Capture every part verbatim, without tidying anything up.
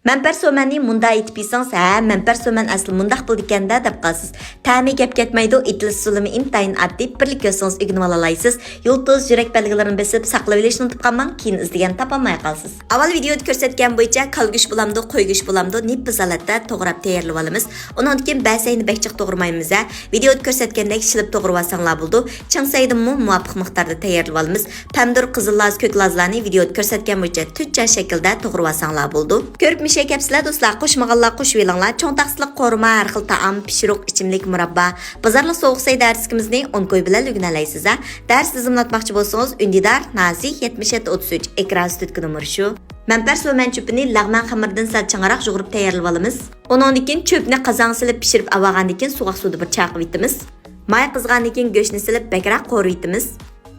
مەنپەر سومەننى مۇنداق ئېتىپ يېسىڭىز، ھە، مەنپەر سومەن ئەسلى مۇنداق بولىدىكەن-دە دەپ قالىسىز. تەمى گەپ كەتمەيدۇ، ئېتىلىش ئۇسۇلىمۇ ئىنتايىن ئاددىي، بىرلا كۆرسىڭىز ئۆگىنىۋالالايسىز. يۇلتۇز، يۈرەك بەلگىلىرىنى بېسىپ ساقلىۋېلىشنى ئۇنتۇپ قالماڭ، كېيىن ئىزدىگەن تاپالماي قالىسىز. ئاۋۋال ۋىدېئودا كۆرسەتكەن بويىچە كالا گۆش بولامدۇ، قوي گۆش بولامدۇ، نېپىز ھالەتتە توغراپ تەييارلىۋالىمىز. ئۇنىڭدىن كېيىن بەسەينى بەك جىق توغرىمايمىز ھە. ۋىدېئودا كۆرسەتكەندەك شىلىپ توغرىۋالساڭلار بولىدۇ. چىڭ سەيدىنمۇ مۇۋاپىق مىقداردا تەييارلىۋالىمىز. پەمىدۇر، قىزىل لاز، كۆك لازلارنى ۋىدېئودا كۆرسەتكەن بويىچە تۈرتچە شەكىلدە توغرىۋالساڭلار بولىدۇ. كۆرۈپ مىشەي كەپسىلەر دوستلار، قوشمىغانلار قوشۇۋېلىڭلار. چوڭ تاقسىلىق قورۇما، ھەر خىل تائام، پىشۇرۇق، ئىچىملىك، مۇراببا، بازارلىق سوغۇق سەي دەرسلىكىمىزنى ئون كوي بىلەن ئۆگىنەلەيسىز ھە. دەرس تىزىملاتماقچى بولسىڭىز، ئۈندىدار، نازى، يەتمىش يەتتە ئوتتۇز ئۈچ، ئېكران ئۈستىدىكى نومۇر شۇ. مەنپەر سومەن چۆپىنى لەغمەن خېمىرىدىن سەل چىڭراق يۇغۇرۇپ تەييارلىۋالىمىز. ئۇنىڭدىن كېيىن چۆپنى قازانغا سېلىپ پىشۇرۇپ ئاۋارغاندىن كېيىن سوغۇق سۇدا بىر چايقىۋېتىمىز. ماي قىزغاندىن كېيىن گۆشنى سېلىپ بەكرەك قورۇۋېتىمىز.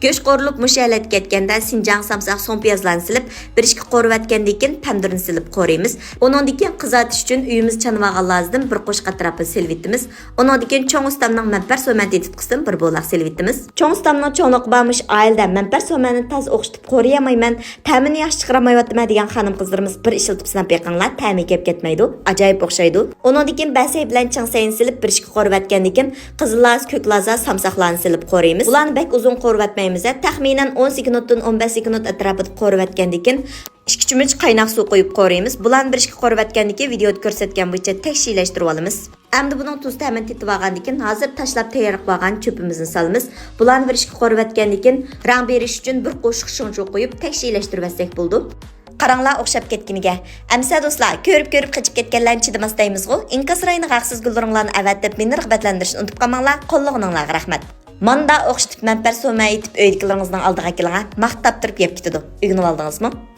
گۆش قورۇلۇپ مۇشۇ ھالەتكە كەتكەندە سىنجاڭ سامساق، سوڭ پىيازلارنى سېلىپ بىر ئىككى قورۇۋەتكەندىن كېيىن پەمىدۇرنى سېلىپ قورۇيمىز. ئۇنىڭدىن كېيىن قىزارتىش ئۈچۈن ئۆيىمىز چانىۋالغان لازدىن بىر قوشۇق ئەتراپىنى سېلىۋېتىمىز. ئۇنىڭدىن كېيىن چوڭ ئۇستامنىڭ مەنپەر سومەن تېتىتقۇسىدىن بىر بولاق سېلىۋېتىمىز. چوڭ ئۇستامنىڭ چوڭلۇقى بار مۇشۇ ئائىلىدە مەنپەر سومەننى تازا ئوخشىتىپ قورۇيالمايمەن، تەمىنى ياخشى چىقىرالمايۋاتىمەن دېگەن خانىم-قىزلىرىمىز بىر ئىشلىتىپ سىناپ بېقىڭلار، تەمى كەپ كەتمەيدۇ، ئاجايىپ ئوخشايدۇ. ئۇنىڭدىن كېيىن بەسەي بىلەن چىڭ سەينى سېلىپ بىر ئىككى قورۇۋەتكەندىن كېيىن قىزىل لاز، كۆك لازا، سامساقلارنى سېلىپ قورۇيمىز. بۇلارنى بەك ئۇزۇن قورۇۋەتمەيمىز ھە، تەخمىنەن ئون سېكۇنتتىن ئون بەش سېكۇنت ئەتراپىدا قورۇۋەتكەندىن كېيىن ئىككى چۆمۈچ قايناق سۇ قۇيۇپ قورۇيمىز. بۇلارنى بىر ئىككى قورۇۋەتكەندىن كېيىن ۋىدېئودا كۆرسەتكەن بويىچە تەكشىلەشتۈرۈۋالىمىز. ئەمدى بۇنىڭ تۇز تەمىنى تېتىۋالغاندىن كېيىن ھازىر تاشلاپ تەييارلىق بولغان چۆپىمىزنى سالىمىز. بۇلارنى بىر ئىككى قورۇۋەتكەندىن كېيىن رەڭ بېرىش ئۈچۈن بىر قوشۇق شېڭچۇ قۇيۇپ تەكشىلەشتۈرۈۋەتسەك بولىدۇ. قاراڭلار ئوخشاپ كەتكىنىگە. ئەمىسە دوستلار، كۆرۈپ-كۆرۈپ قېچىپ كەتكەنلەرنى چىدىماس دەيمىزغۇ؟ ئىنكاس رايىنىغا ھەقسىز گۈللىرىڭلارنى ئەۋەتىپ مېنى رىغبەتلەندۈرۈشنى ئۇنتۇپ قالماڭلار، قوللىغىنىڭلارغا رەھمەت. مانداق ئوخشىتىپ مەنپەر سومە ئېتىپ ئۆيدىكىلىرىڭىزنىڭ ئالدىغا كېلىڭە، ماختاپ تۇرۇپ يەپ كېتىدۇ. ئۆگىنىۋالدىڭىزمۇ؟